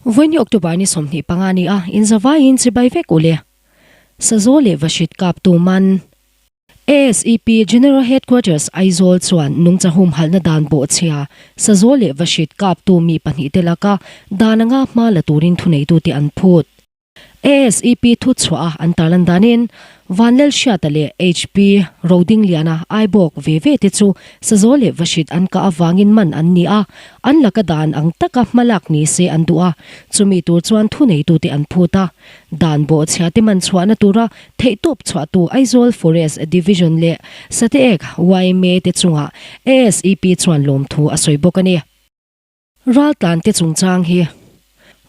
Vawiin October ni 25 ni a inzavaiin chibai vek u le. Sazaw leh Vahrit kaptu man. ASEP General Headquarters Aizawl chuan nungcha humhalhna dan bawhchhia Sazaw leh Vahrit kaptu mi pahnihte laka dan anga hma la turin thuneitute an phut. ASEP thu chhuah a an tarlan danin Vanlalhriata leh HP Rodingliana Aibawk ve ve te chu Sazaw leh Vahrit an kah avangin man an ni a, an laka dan ang taka hmalak ni se an duh a, chumi tur chuan thuneitute an phut a. Dan bawhchhia te man chhuahna tura theihtawp chhuahtu Aizawl Forest Division leh Sateek yma te chungah ASEP chuan lawmthu a sawi bawk a ni. Raltlan te chungchang hi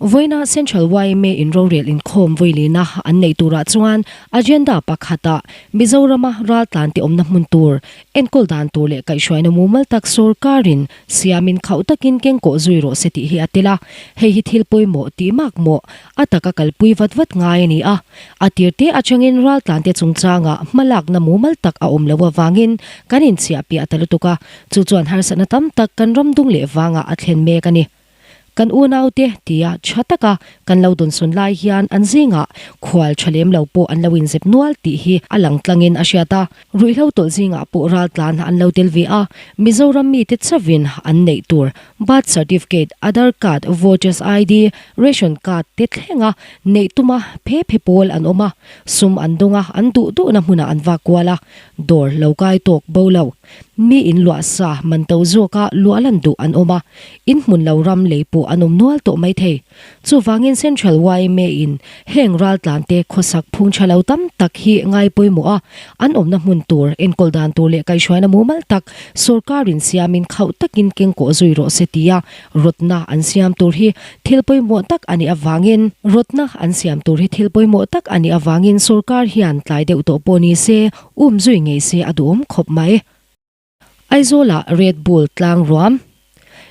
Vawiina Central yma in rorel inkhawm vawilina an neih turah chuan agenda pakhatah Mizorama raltlan te awmna hmun tur, enkawl dan tur leh kaihhruaina mumal tak sorkarin siamin khauh takin kengkawh zui rawh se tih hi a tel a. Hei hi thil pawimawh tih makmawh a taka kalpui vat vat ngai a ni a. A tirte atangin raltlan te chungchangah hmalakna mumal tak a awm loh avangin kan inchhiahpiah ta lutuk a. Chu chuan harsatna tam tak kan ram dung leh vangah a thlen mek a ni. Kan unaute tia tha taka kan lo dawnsawn lai hian an zingah khual tha lem lo pawh an lo inzep nual tih hi a lang tlangin a hriat a. Ruihhlo tawlh zingah pawh raltlan an lo tel ve a, Mizoram mite chauhin an neih tur Birth Certificate, Aadhar Card, Voters ID, Ration Card te thlenga neih tuma phe phe pawl an awm a, sum an dawng a, an duh duhna hmunah an vak kual a, dawr lo kai tawk bo lo. Mi in luah sa man to zawka luah lan duh an awm a, in hmun lo ram lei pawh an awm nual tawh mai thei. Chuvangin Central yma in heng raltlante khawsak phung tha lo tam tak hi ngai pawimawh a, an awmna hmun tur, enkawl dan tur leh kaihhruaina mumal tak sorkarin siamin khauh takin kengkawh zui rawh se tia rawtna an siam tur hi thil pawimawh tak a nih avangin rawtna an siam tur hi thil pawimawh tak a nih avangin sorkar hian tlai deuh tawh pawh ni se Um zui ngei se a duhawm khawp mai. Aizawlah Red Bull tlang ruam.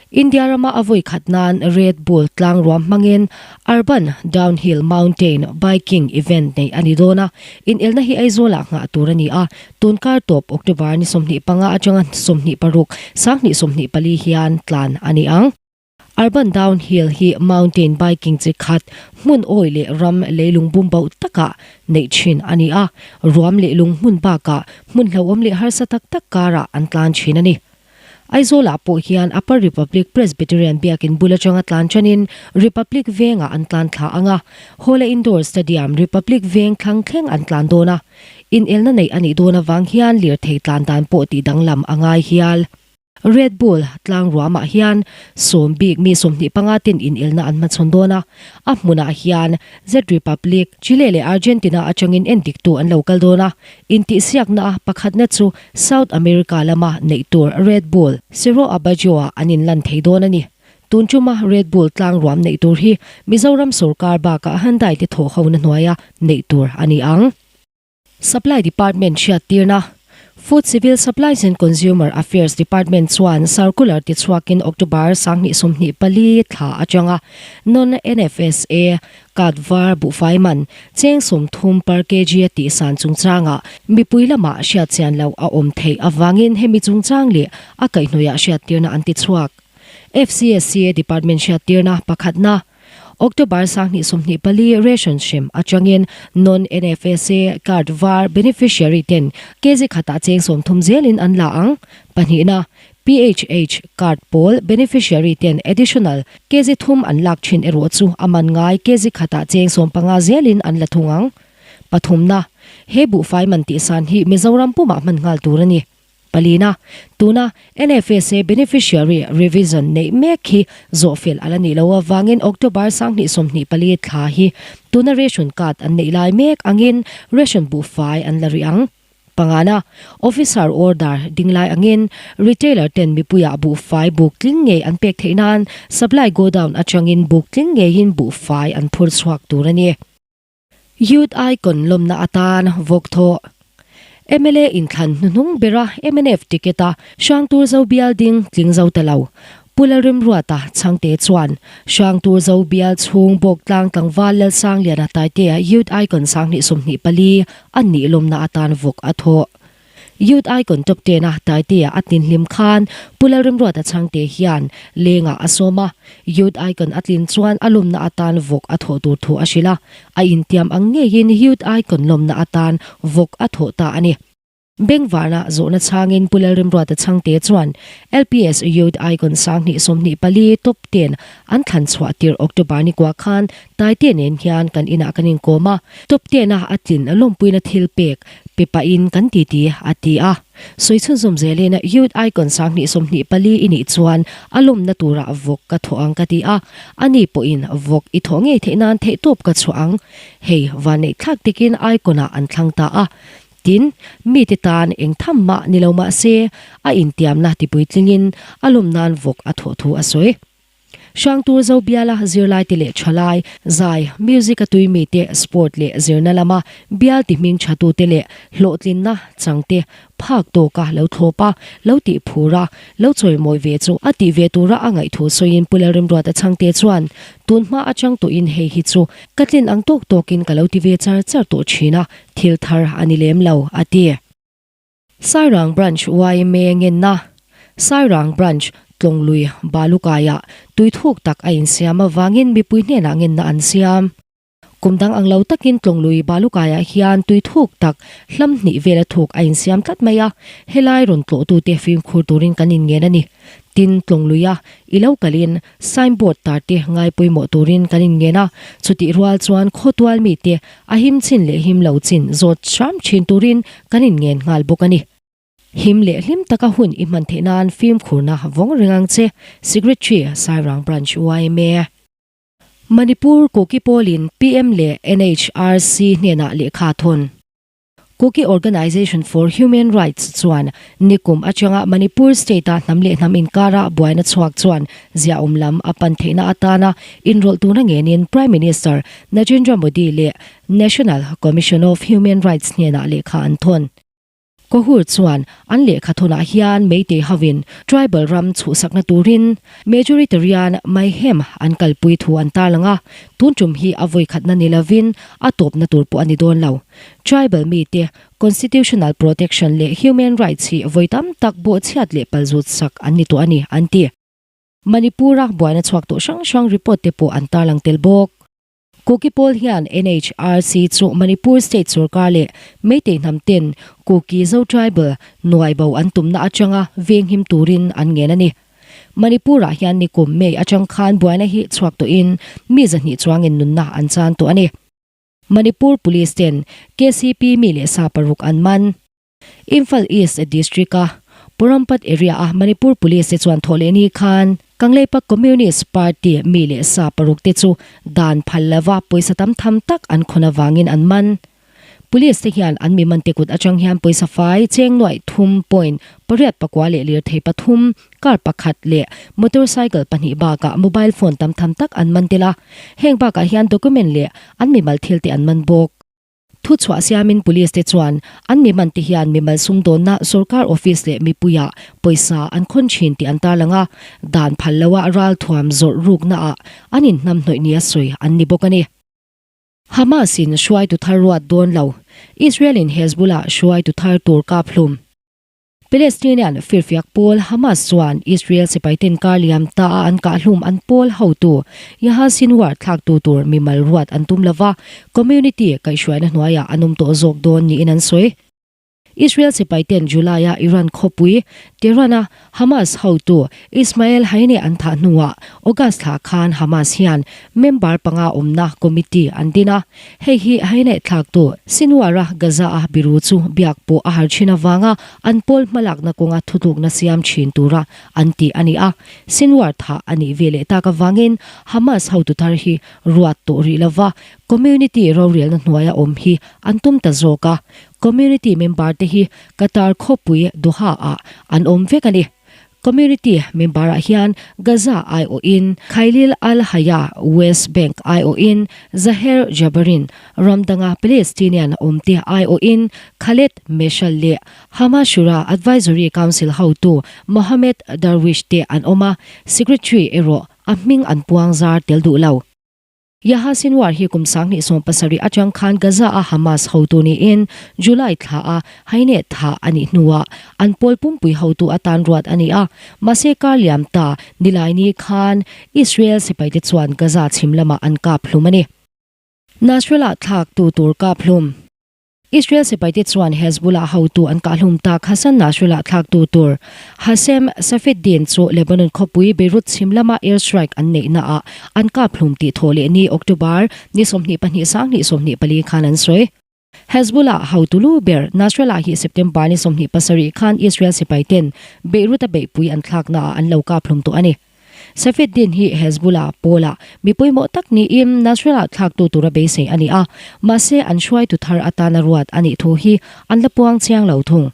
India rama a vawi khat nan Red Bull tlang ruam hmangin Urban Downhill Mountain Biking event neih a ni dawn a, inelna hi Aizawlah nghah tur a ni a, tun kar tawp October ni 25 atanga 26, 2024 hian tlan a ni ang. Urban Downhill hi mountain biking chi khat, hmun awi leh ram leilung bumboh takah neih thin a ni a, ruam leh lung hmun bakah hmun hlauhawm leh harsa tak tak karah an tlan thin a ni. Aizawlah pawh hian Upper Republic Presbyterian biakin bul atanga tlan tanin Republic Vengah an tlan thla ang a, Hawla Indoor Stadium, Republic Veng thlang thleng an tlan dawn a. Inelna neih a nih dawn avang hian lirthei tlan dan pawh tihdanglam a ngai hial. Red Bull tlang ruamah hian sawm bik mi 25 ten inelna an hmachhawn dawn a, a hmunah hian Z Republic, Chile leh Argentina atangin endiktu an lo kal dawn a, intihsiakna a pakhatna chu South America lama neih tur Red Bull Cerro Abajo-ah an inlan thei dawn a ni. Tun tuma Red Bull tlang ruam neih tur hi Mizoram sorkar bakah Hyundai te thawhhona hnuaia neih tur a ni ang. Supply Department hriattirna, Food Civil Supplies and Consumer Affairs Department chuan circular tichhuakin October 2024 thla atanga Non-NFSA card var buhfai man cheng 30 per kg a tihsan chungchangah mipui lamah hriatchian loh a awm theih avangin hemi chungchang leh a kaihhnawihah hriattirna an tichhuak. FCSCA Department hriattirna pakhatna, October 2024 ration hrem atangin non-NFSA card var beneficiary ten kg khatah cheng 30 zelin an la ang. Pahnihna, PHH card pawl beneficiary ten additional kg thum an lak thin erawh chu a man ngai kg khatah cheng 15 zelin an la thung ang. Pathumna, he buhfai man tihsan hi Mizoram pumah hman nghal tur a ni. Palina, tuna NFSA beneficiary revision neih mek hi zawhfel a la nih loh avangin October 2024 thla hi tuna ration card an neih lai mek angin ration buhfai an la rih ang. Pangana, officer order ding lai angin retailer ten mipuiah buhfai buk tling ngei an pek theih nan supply godown atangin buk tling ngeiin buhfai an phur chhuak tur a ni. Youth Icon lawmna atan vawk thawh. Mla inthlan hnuhnung bera mnf ticket a Hrangturzo bial ding tling zo ta lo. Pu Lalrimruata Chhangte chuan Hrangturzo bial chhung Bawktlang tlangval Lalsangliana Taitea Youth Icon 2024 an nih lawmna atan vawk a thawh. Youth Icon Top Ten a Taitea a tlin hlim khan Pu Lalrimruata Chhangte hian lengah a sawm a, Youth Icon a tlin chuan a lawmna atan vawk a thawh tur thu a hrilh a, a intiam ang ngeiin Youth Icon lawmna atan vawk a thawh ta a ni. Bengvarna zawhna chhangin Pu Lalrimruata Chhangte chuan LPS Youth Icon 2024 Top Ten an thlan chhuah tirh October ni kua khan Taitea nen hian kan inah kan inkawm a, Top Ten a a tlin lawmpuina thil pek pe pahin kan titi a ti a. Sawi chhunzawm zelin Youth Icon 2024 i nih chuan a lawmna turah vawk ka thawh ang ka ti a, ani pawhin vawk i thawh ngei theih nan theihtawp ka chhuah ang. Hei vanneih thlak takin Icon-ah an thlang ta a. Tin, mite tan eng tham mah ni lo mah se, a intiamna tipuitlingin a lawm nan vawk a thawh thu a sawi. Hrangtur zo biala zirlaite leh thalai, zai, music a tui mite, sport leh zirna lama bial ti hming thatute leh hlawhtlinna changte phak tawka lo thlawp a, lo tih phur a, lo chawimawi ve chu a tih ve tura a ngaih thu sawiin Pu Lalrimruata Chhangte chuan, Tun hma atang tawhin hei hi chu ka tlin ang tawk tawkin ka lo ti ve char char tawh thin a, Thil thar a ni lem lo, a ti. Sairang Branch yma ngenna, Sairang Branch Tlawnglui Balukaiah tui thuk tak a insiam avangin mipui hnenah ngenna an siam. Kum dang ang lo takin Tlawnglui Balukaiah hian tui thuk tak hlam hnih vela thuk a insiam tlat mai a, helai rawn tlawhtute fimkhur turin kan inngen a ni. Tin, Tlawnglui-a i lo kalin Signboard tar te ngai pawimawh turin kan inngen a, chutih rual chuan khawtual mite a him chin leh him lo chin zawt hram thin turin kan inngen nghal bawk a ni. Him leh hlim taka hun i hman theih nan fimkhurna vawng reng ang che, Secretary, Sairang Branch yma. Manipur Kuki pawlin PM leh NHRC hnenah lehkha thawn. Kuki Organisation for Human Rights chuan nikum atanga Manipur state-a hnam leh hnam inkara buaina chhuak chuan ziahawm lam a pan theihna atana inrawlh tuna ngenin Prime Minister Narendra Modi leh National Commission of Human Rights hnenah lehkha an thawn. Kohur chuan an lehkha thawnah hian Meitei hovin tribal ram chhuhsakna turin majoritarian mayhem an kalpui thu an tarlang a, tun tum hi a vawikhatna ni lovin a tawpna tur pawh a ni dawn lo. Tribal mite constitutional protection leh human rights hi vawi tam tak bawhchhiat leh palzut sak an ni tawh a ni, an ti. Manipur-a buaina chhuak tawh hrang hrang report te pawh an tarlang tel bawk. Kuki pawl hian NHRC chu Manipur state sorkar leh Meitei hnam ten Kuki Zo tribal nuai bo an tumna atanga venghim turin an ngen a ni. Manipur-ah hian nikum May atang khan buaina hi chhuak tawhin mi 200 chuangin nunna an chan tawh a ni. Manipur Police ten KCP mi leh sa paruk an man. Imphal East District-a Porampat area-a Manipur Police te chuan thawh leh ni khan Kangleipak Communist Party mi leh sa paruk te chu dan phal lova pawisa tam tham tak an khawn avangin an man. Police te hian an mi mante kut atang hian pawisa fai cheng nuaih thum point pariat pakua leh lirthei pathum, car pakhat leh motorcycle pahnih bakah mobile phone tam tham tak an man tel a. Heng bakah hian document leh an mimal thil te an man bawk. Thuchhuah siamin police te chuan an mi mante hian mimal sumdawnna sorkar office leh mipuiah pawisa an khawn thin tih an tarlang a, dan phal loa ralthuam zawrh ruknaah an inhnamhnawih nia sawi an ni bawk a ni. Hamas-in hruaitu thar ruat dawn lo, Israel-in Hezbollah hruaitu thar tur kap hlum. Palestinian firfiak pawl Hamas chuan Israel sipaiten kar liam ta a an kah hlum an pawl hotu Yahya Sinwar thlaktu tur mimal ruat an tum lova, community kaihhruaina hnuaiah an awm tawh zawk dawn niin an sawi. Israel sipaiten July-a Iran khawpui Tehran-a Hamas hotu Ismail Haniyeh an thah hnuah August thla khan Hamas hian member panga awmna committee an din a. Hei hi Haniyeh thlaktu Sinwar-a Gaza-a biru chu biak pawh a har thin avanga an pawl hmalakna kawnga thutlukna siam thin tura an tih a ni a. Sinwar thah a nih ve leh tak avangin Hamas hotu thar hi ruat tawh rih lova community rorelna hnuaia awm hi an tum ta zawk a. Community member te hi Qatar khawpui Doha ah an awm vek a ni. Community member ah hian Gaza aiawhin Khalil al-Hayya, West Bank aiawhin Zaher Jabarin, ram danga Palestinian awmte aiawhin Khaled Meshal leh Hamas Shura Advisory Council hotu Mohammed Darwish te an awm a, Secretary erawh a hming an puang zar tel duh lo. Yahya Sinwar hi kum 2017 atang khan Gaza-a Hamas hotu niin July thlaah Haineh thah a nih hnuah an pawl pumpui hotu atan ruat a ni a. Mahse kar liam ta Nilaini khan Israel sipaite chuan Gaza chhim lamah an kap hlum a ni. Nasrallah thlaktu tur kap hlum. Israel sipaite chuan Hezbollah hotu an kahhlum tak Hassan Nasrallah thlaktu tur Hashem Safieddine chu Lebanon khawpui Beirut chhim lama air strike an neihnaah an kaphlum tih thawh leh ni October ni 22 2024 khan an sawi. Hezbollah hotu lu ber Nasrallah hi September ni 27 khan Israel sipaiten Beirut-a beihpui an thlaknaah an lo kaphlum tawh a ni. Safieddine hi Hezbollah pawlah mi pawimawh tak niin Nasrallah thlaktu tura beisei a ni a, mahse an hruaitu thar atana ruat a nih thu hi an la puang chiang lo thung.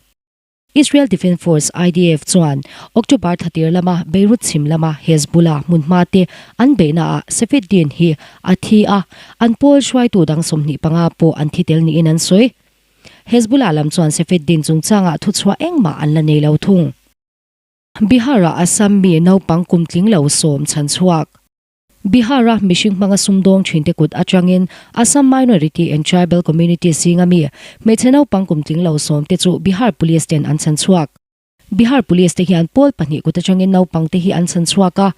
Israel Defence Force, IDF, chuan October thlatir lama Beirut chhim lama Hezbollah hmunhma te an beihnaah Safieddine hi a thi a, an pawl hruaitu dang 25 pawh an thi tel niin an sawi. Hezbollah lam chuan Safieddine chungchangah thuchhuah engmah an la nei lo thung. Bihar-ah Assam mi naupang kum tling lo sawm chhan chhuak. Bihar-a mihring hmanga sumdawng thinte kut atangin Assam Minority and Tribal Community zinga mi hmeichhe naupang kum tling lo sawm te chu Bihar Police ten an chhan chhuak. Bihar Police te hian pawl pahnih kut atangin naupang te hi an chhan chhuak a,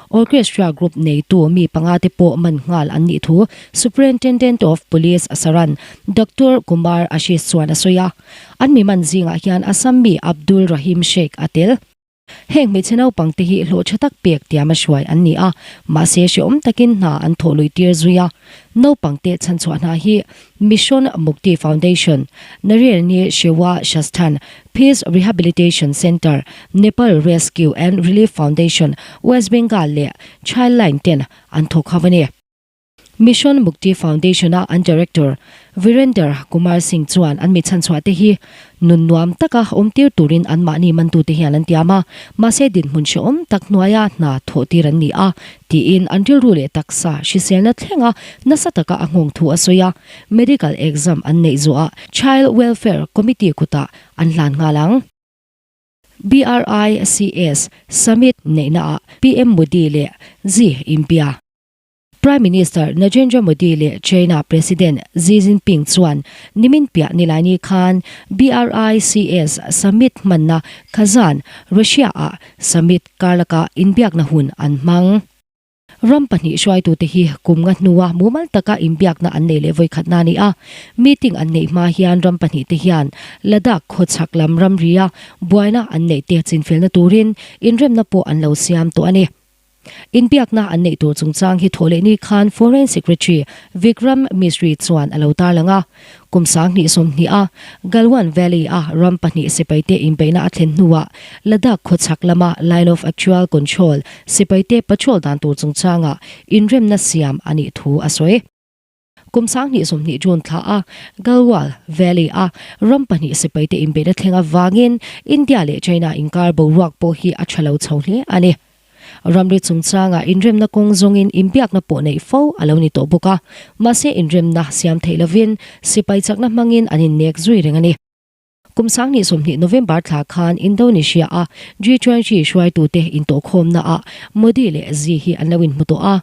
Orchestra group neitu mi panga te pawh man nghal an nih thu Superintendent of Police Saran Doctor Kumar Ashish chuan a sawi a. An mi man zingah hian Assam mi Abdul Rahim Sheikh a tel. Heng hmeichhe naupang te hi hlawh tha tak pek tiam a hruai an ni a, mahse hrehawm takin hna an thawh lui tir zui a. Naupang te chhanchhuah hna hi Mission Mukti Foundation, Narielni Shewa Shasthan, Peace Rehabilitation Centre, Nepal Rescue and Relief Foundation, West Bengal leh Childline ten an thawk ho a ni. Mission Mukti Foundation-a an Director Virender Kumar Singh chuan an mi chhanchhuah te hi nun nuam taka awm tir turin anmahni mantute hian an tiam a, mahse dinhmun hrehawm tak hnuaia hna thawh tir an ni a, tiin an rilru leh taksa hriselna thlenga nasa taka a nghawng thu a sawi a, medical exam an neih zawhah Child Welfare Committee kutah an hlan nghal ang. BRICS Summit neihnaah PM Modi leh Xi inbia. Prime Minister Narendra Modi leh China President Xi Jinping chuan nimin piah Nilaini khan BRICS Summit hmanna Kazan, Russia-ah summit karlaka inbiakna hun an hmang. Ram pahnih hruaitute hi kum nga hnua mumal taka inbiakna an nei leh vawikhatna a ni a. Meeting an neih hma hian ram pahnihte hian Ladakh khawchhak lam ramria buaina an neihte chinfelna turin inremna pawh an lo siam tawh a ni. Inbiakna an neih tur chungchang hi thawh leh ni khan Foreign Secretary Vikram Misri chuan a lo tarlang a. Kum 2020 a Galwan Valley a ram pahnih sipaite inbeihna a thlen hnuah Ladakh khawchhak lama Line of Actual Control sipaite patrol dan tur chungchangah inremna siam a nih thu a sawi. Kum 2020 June thla a Galwal Valley a ram pahnih sipaite inbeihna thleng avangin India leh China inkar boruak pawh hi a tha lo chho hle a ni. Ramri chungchangah inremna kawng zawngin inbiakna pawh neih fo a lo ni tawh bawk a, mahse inremna siam theih lovin sipai chakna hmangin an innek zui reng a ni. Kum 2020 November thla khan Indonesia-a G20 hruaitute intawhkhawmnaah Modi leh Xi hi an lo inhmu tawh a.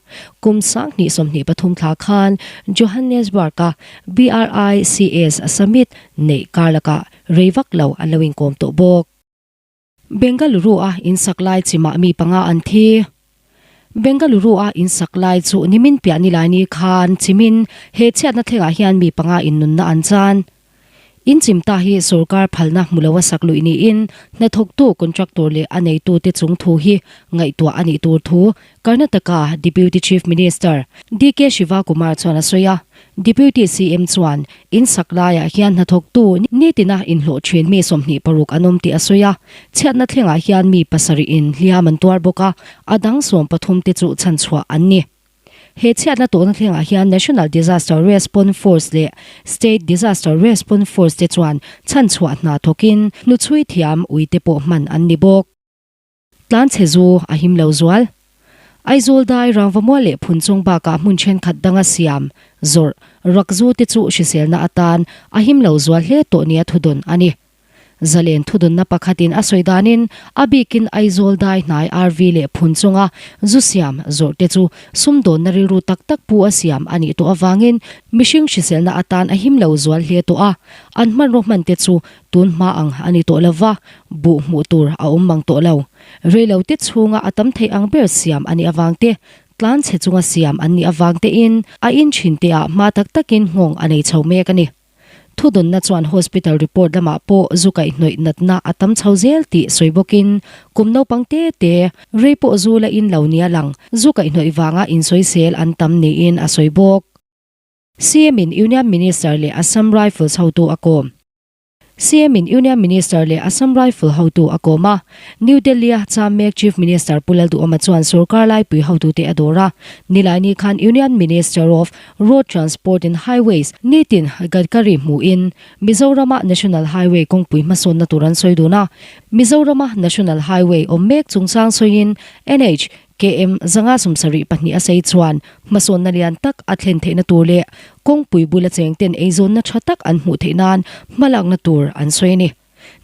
Kum 2023 thla khan Johannesburg-a BRICS Summit neih karlakah rei vak lo an lo inkawm tawh bawk. Bengaluru-a insak lai chimah mi panga an thi. Bengaluru-a insak lai chu nimin piah Nilaini khan chimin he chhiatna thlengah hian mi panga innunna an chan. In chim ta hi sorkar phalna hmu loa sak luih niin hnathawktu contractor leh a neitute chung thu hi ngaihtuah a nih tur thu Karnataka Deputy Chief Minister DK Shivakumar chuan a sawi a. Deputy CM chuan in sak laiah hian hnathawktu nitina inhlawh thin mi 26 an awm tih a sawi a. Chhiatna thlengah hian mi pasarih in hliam an tuar bawk a, a dang 13 te chu chhanchhuah an ni. He chhiatna tawhna thlengah hian National Disaster Response Force leh State Disaster Response Force te chuan chhanchhuah hna thawkin hnuchhui thiam uite pawh hman an ni bawk. Tlanchhe zu a him lo zual. Aizawl dai rangvamual leh phun chung bakah hmun thenkhat danga siam, zawrh, rak zu te chu hriselna atan a him lo zual hle tawh nia thudawn a ni. Zalen thudunna pakhatin a sawi danin a bikin Aizawl dai hnai RV leh phun chunga zu siam zawrh te chu sumdawnna rilru tak tak pu a siam a nih tawh avangin mihring hriselna atan a him lo zual hle tawh a, an hmanraw hman te chu tun hma ang a ni tawh lova, buh hmuh tur a awm mang tawh lo. Reilote chhunga a tam theih ang ber siam a nih avang te, tlan chhe chunga siam an nih avang tein a in thin te ah hma tak takin nghawng a nei chho mek a ni. Thudawnna chuan hospital report lamah pawh zu kaihhnawih natna a tam chho zel tih sawi bawkin kum naupang te te rei pawh zu la in lo nia lang zu kaihhnawih vanga insawisel an tam niin a sawi bawk. CM in Union Minister leh Assam Rifles hotu a kawm. CM in Union Minister leh Assam Rifle hotu a kawm a, New Delhi-a cham mek Chief Minister Pu Lalduhawma chuan sorkar laipui hotute a dawr a. Nilaini khan Union Minister of Road Transport and Highways Nitin Gadkari hmuhin Mizorama National Highway kawngpui hmasawnna tur an sawi dun a. Mizorama National Highway awm mek chungchang sawiin NH KM 572 a sei chuan hmasawnna lian tak a thlen theihna tur leh kawngpui bula cheng ten eizawnna tha tak an hmuh theih nan hmalakna tur an sawi a ni.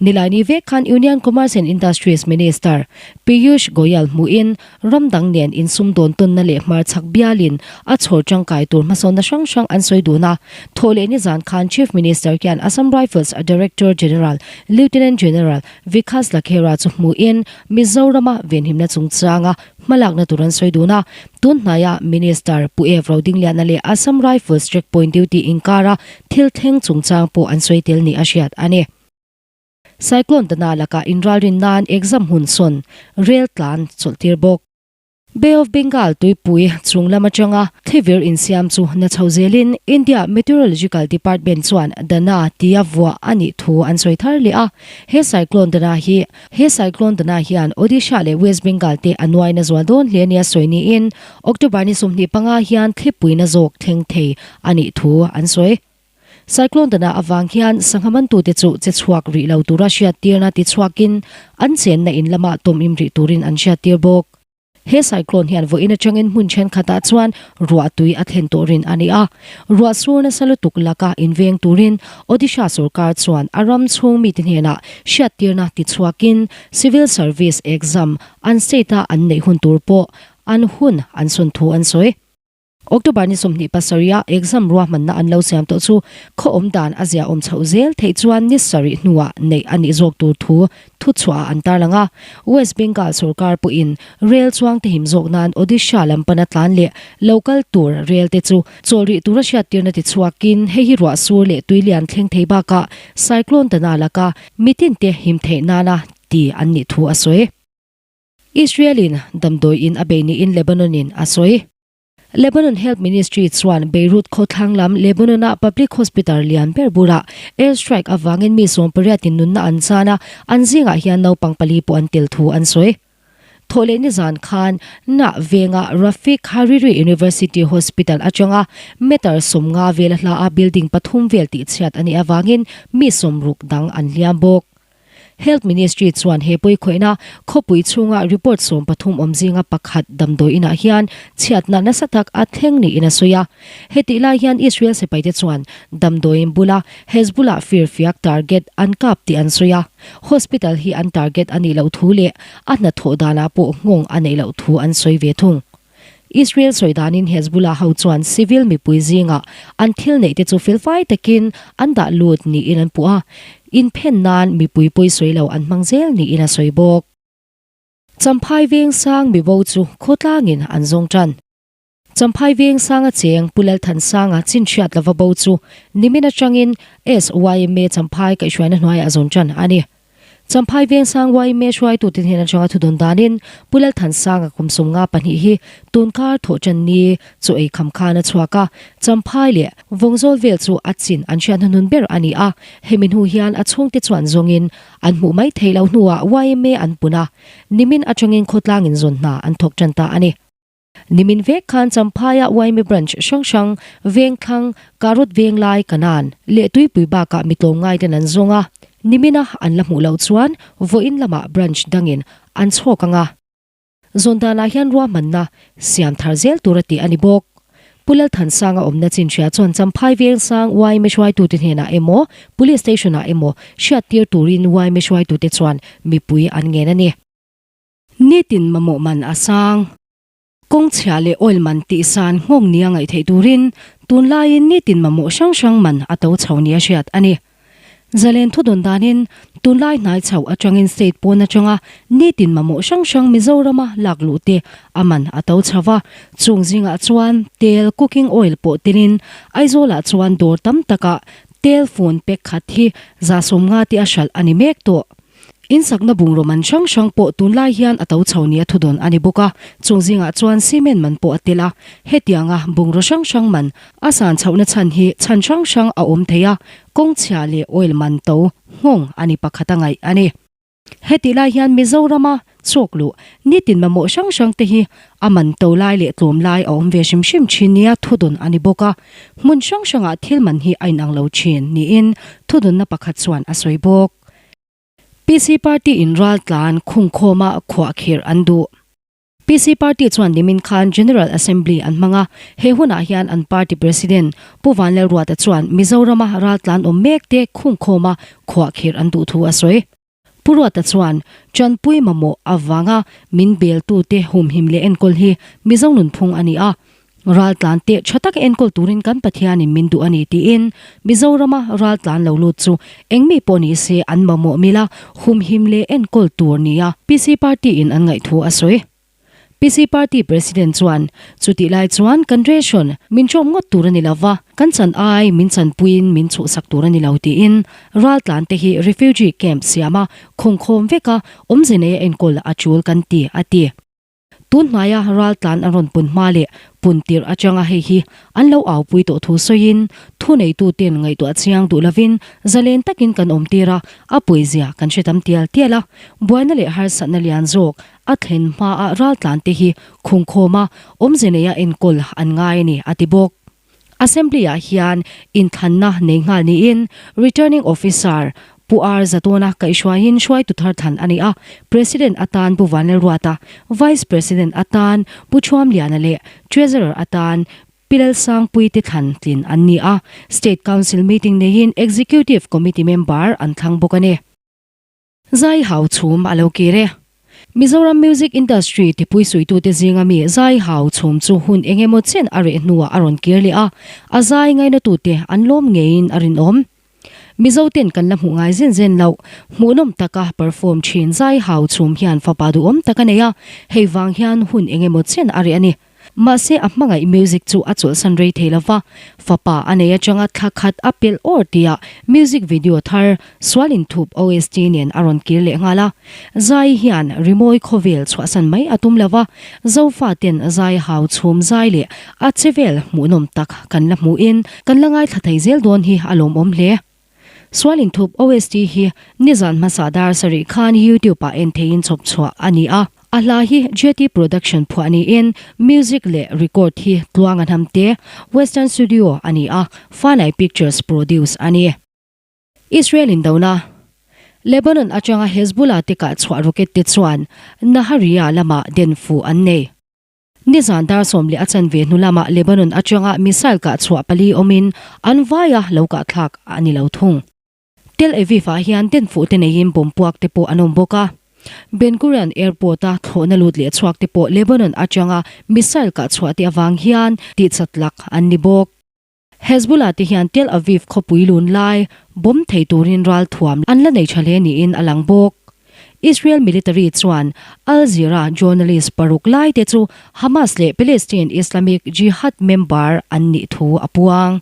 Nilaini vek khan Union Commerce and Industries Minister Piyush Goyal hmuhin ram dang nen insumdawn tawnna leh hmarchhak bialin a chhawr tangkai tur hmasawnna hrang hrang an sawi dun a. Thawhleh nizan khan Chief Minister hian Assam Rifles Director General Lieutenant General Vikas Lakhera chu hmuhin Mizorama venhimna chungchanga hmalakna tur an sawi dun a, tun hnaia Minister Pu Ev Rodingliana leh Assam Rifles checkpoint duty inkara thil thleng chungchang pawh an sawi tel ni a hriat a ni. Cyclone Dana lakah inralrin nan exam hun sawn rel tlan chawlhtir bawk. Bay of Bengal tuipui chung lam atanga thlivir insiam chu na chho zelin India Meteorological Department chuan Dana tia vuah a nih thu an sawi thar leh a. He cyclone Dana hi he cyclone Dana hian Odisha leh West Bengal te a nuai na zual dawn hle nia sawi niin October ni 25 hian thlipui na zawk thleng thei a nih thu an sawi. Cyclone Dana avang hian sangha mantute chu che chhuak rih lo tura hriattirna ti chhuakin an chenna in lamah tawmim rih turin an hriattir bawk. He cyclone hian vawiin atangin hmun thenkhatah chuan ruah tui a thlen tawh rin a ni a. Ruah sur nasa lutuk laka inveng turin Odisha sorkar chuan a ram chhung mite hnenah hriattirna ti chhuakin civil service exam an state-a an neih hun tur pawh an hun an sawn thu an sawi. October ni 27 a exam ruahmanna an lo siam tawh chu khaw awm dan a ziahawm chhoh zel theih chuan ni sarih hnuah neih a nih zawk tur thu thuchhuah an tarlang a. West Bengal sorkar pawhin rel chuang te him zawk nan Odisha lam pana tlan leh lo kal tur rel te chu chawl rih tura hriattirna ti chhuakin hei hi ruah sur leh tui lian thleng thei bakah cyclone Dana laka mitin te him theih nana ti an nih thu a sawi. Israel in damdawi in a bei niin Lebanon in a sawi. Lebanon Health Ministry chuan Beirut khawthlang lam Lebanon-a public hospital lian ber bulah air strike avangin mi 18 in nunna an chan a, an zingah hian naupang pali pawh an tel thu an sawi. Thawhleh nizan khan Nah venga Rafik Hariri University Hospital atanga meter 50 vel a hla a building pathum vel tihchhiat a nih avangin mi 60 dang an hliam bawk. Health Ministry chuan he pawikhawihna khawpui chhunga report 13 awm zinga pakhat damdawi inah hian chhiatna nasa tak a thleng niin a sawi a. Hetih lai hian Israel sipaite chuan damdawiin bula Hezbollah firfiak target an kap tih an sawi a. Hospital hi an target a nih loh thu leh a hnathawh danah pawh nghawng a neih loh thu an sawi ve thung. Israel sawi danin Hezbollah ho chuan civil mipui zingah an thil neih te chu felfai takin an dah lut niin an puh a, inphen nan mipui pawi sawi lo an hmang zel niin a sawi bawk. Champhai Vengsang mibo chu khawtlangin an zawng tan. Champhai Vengsanga cheng Pu Lalthansanga chinhriat lova bo chu nimin atangin SYMA Champhai kaihhruaina hnuaiah zawn tan a ni. Champhai Vengsang yma hruaitute hnen atanga thudawn danin Pu Lalthansanga kum 52 hi tunkar thawhtan ni chu ei kham khan a chhuak a, Champhai leh Vawngzawl vel chu a chin an hriat hnuhnun ber a ni a, hemi hnu hian a chhungte chuan zawngin an hmuh mai theih loh hnuah yma an pun a, nimin atangin khawtlangin zawn hna an thawk tan ta a ni. Nimin vek khan Champhaia yma branch hrang hrang, Vengthlang, Karut Venglai, Kanan leh Tuipui bakah mi tlawmngai ten an zawng a, nimina an la hmuh loh chuan vawiin lamah branch dangin an chhawk ang a. Zawn danah hian ruahmanna siam thar zel tur a tih a ni bawk. Pu Lalthansanga awmna chin hria chuan Champhai Vengsang yma hruaitute hnenah emaw, Police Station-ah emaw hriattir turin yma hruaitute chuan mipui an ngen a ni. Nitin mamawh man a sang. Kawng chhia leh oil man tihsan nghawng nia ngaih theih turin tunlaiin nitin mamawh hrang hrang man a to chho nia hriat a ni. Zalen thu dawn danin tunlai hnai chho atangin state pawn atanga nitin mamawh hrang hrang Mizorama lak luh te a man a to chho va, chung zingah chuan tel, cooking oil pawh telin Aizawlah chuan dawr tam takah tel fun pack khat hi 150 te a hralh a ni mek tawh. Insakna bungraw man hrang hrang pawh tunlai hian a to chho nia thudawn a ni bawk a, chung zingah chuan cement man pawh a tel a. Hetianga bungraw hrang hrang man a san chhohna chhan hi chhan hrang hrang a awm thei a, kawng chhia leh oil man to nghawng a ni pakhat a ngaih a ni. Hetih lai hian Mizorama chawk luh nitin mamawh hrang hrang te hi a man to lai leh tlawm lai a awm ve hrim hrim thin nia thudawn a ni bawk a, hmun hrang hrangah thil man hi a inang lo thin niin thudawnna pakhat chuan a sawi bawk. PC Party in raltlan khungkhawma khuahkhirh an duh. PC Party chuan nimin khan General Assembly an hmang a, he hunah hian an party President Pu Vanlalruata chuan Mizorama raltlan awm mek te khungkhawma khuahkhirh an duh thu a sawi. Pu Ruata chuan, Chanpui mamawh avanga min beltute humhim leh enkawl hi Mizo nunphung a ni a, Raltlan te tha taka enkawl turin kan Pathianin min duh a ni tiin Mizorama raltlan lo lut chu engmi pawh ni se an mamawh mila humhim leh enkawl tur nia PC Party in an ngaih thu a sawi. PC Party President chuan chutih lai chuan kan ration min ṭawm ngawt tur a ni lo va, kan chan ai min chanpuiin min chhuhsak tur a ni lo tiin raltlan te hi refugee camp siama khawngkhawm veka awmze neia enkawl a ṭul kan ti a ti. Tun hnaia raltlan an rawn pun hma leh pun tirh atanga hei hi an lo aupui tawh thu sawiin, thuneituten ngaihtuah chiang duh lovin zalen takin kan awm tir a, a puizia kan hre tam tial tial a. Buaina leh harsatna lian zawk a thlen hmaa raltlan te hi khungkhawm a, awmze neia enkawl an ngai a ni, a ti bawk. Assembly-ah hian inthlanna nei nghal niin Returning Officer Pu R Zatawna kaihhruaiin hruaitu thar thlan a ni a, President atan Pu Vanlalruata, Vice President atan Pu Thuamliana leh Treasurer atan Pi Lalsangpui te thlan tlin an ni a, State Council meeting neiin Executive Committee member an thlang bawk a ni. Zai hau chhum a lo kir e. Mizoram music industry tipui suitute zinga mi zai hau chhum chu hun eng emaw chen a reh hnuah a rawn kir leh a, a zai ngainatute an lawm ngeiin a rinawm. Mizoten kan la hmuh ngai zen zen loh, hmuhnawm taka perform thin zai hau chhum hian fapa duhawm tak a nei a, hei vang hian hun eng emaw chen a reh a ni. Mahse a hmangaih music chu a chawlhsan rei thei lo va, fapa a nei atanga thla khat a pelh awr tihah music video thar Sual Inthup OST nen a rawn kir leh nghal a. Zai hian rimawi khawvel chhuahsan mai a tum lo va, Zofa ten zai hau chhum zai leh a che vel hmuhnawm tak kan la hmuhin kan la ngaithla thei zel dawn hi a lawmawm hle. Sual Inthup OST hi nizan hmasa dar sarih khan YouTube ah en theiin chhawp chhuah a ni a. A hla hi JT Production phuah niin music leh record hi Tluanga Hnamte, Western Studio a ni a, Fanai Pictures produce a ni. Israel indona, Lebanon atanga Hezbollah te kah chhuah rocket te chuan Nahariya lamah den fuh an nei. Nizan dar 11 a chanve hnu lamah Lebanon atanga missile kah chhuah pali awmin an vaia lo kah thlak a ni lo thung. Tel Aviv ah hian den fuh te neiin bomb puak te pawh an awm bawk a. Ben Gurion Airport a thlawhna lut leh chhuak te pawh Lebanon atanga missile kah chhuah te avang hian tihchat lak an ni bawk. Hezbollah te hian Tel Aviv khawpui lun lai bomb thei turin ralthuam an la nei tha hle niin a lang bawk. Israel military chuan Al Jazeera journalist paruk lai te chu Hamas leh Palestine Islamic Jihad member an nih thu a puang.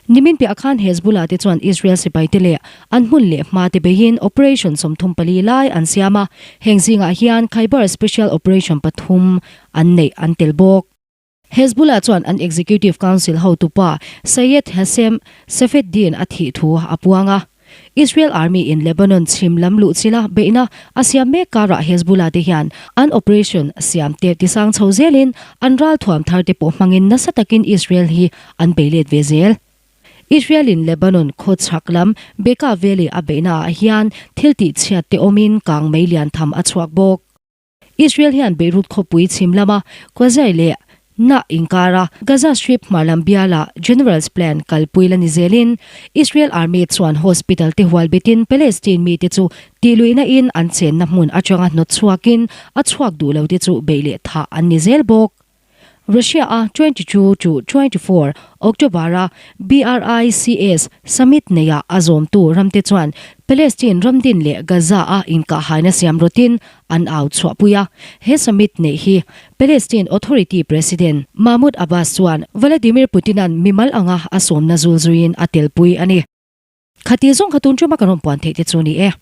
Nimin piah khan Hezbollah te chuan Israel sipai te leh an hmun leh hma te beiin operation 34 lai an siam a, heng zingah hian Khaibar Special Operation pathum an neih an tel bawk. Hezbollah chuan an Executive Council hotupa Sayed Hashem Safieddine a thih thu a puang a. Israel Army in Lebanon chhim lam luh chila beihna a siam mek karah Hezbollah te hian an operation siam te tisang chho zelin an ralthuam thar te pawh hmangin nasa takin Israel hi an bei let ve zel. Israel in Lebanon khaw chhak lam Bekaa Valley a beihna ah hian thil tih chhiat te awmin kang mei lian tham a chhuak bawk. Israel hian Beirut khawpui chhim lama Qusair leh. Na inkara Gaza Strip hmar lam biala General's Plan kalpui la ni zelin Israel Army chuan hospital te hual betin Palestine mite chu tihluihna in an chenna hmun atanga hnawt chhuakin a chhuak duh lo te chu beih leh thah an ni zel bawk. Russia a 22 to 24 October a BRICS Summit neia a zawmtu ramte chuan Palestine ramdin leh Gaza a inkahhaina siam rawtin an au chhuahpui a. He summit neih hi Palestine Authority President Mahmoud Abbas chuan Vladimir Putin-a'n mimal anga a sawmna zul zuiin a telpui a ni. Khati zawng kha tun ṭuma kan rawn puan theih te chu ni e.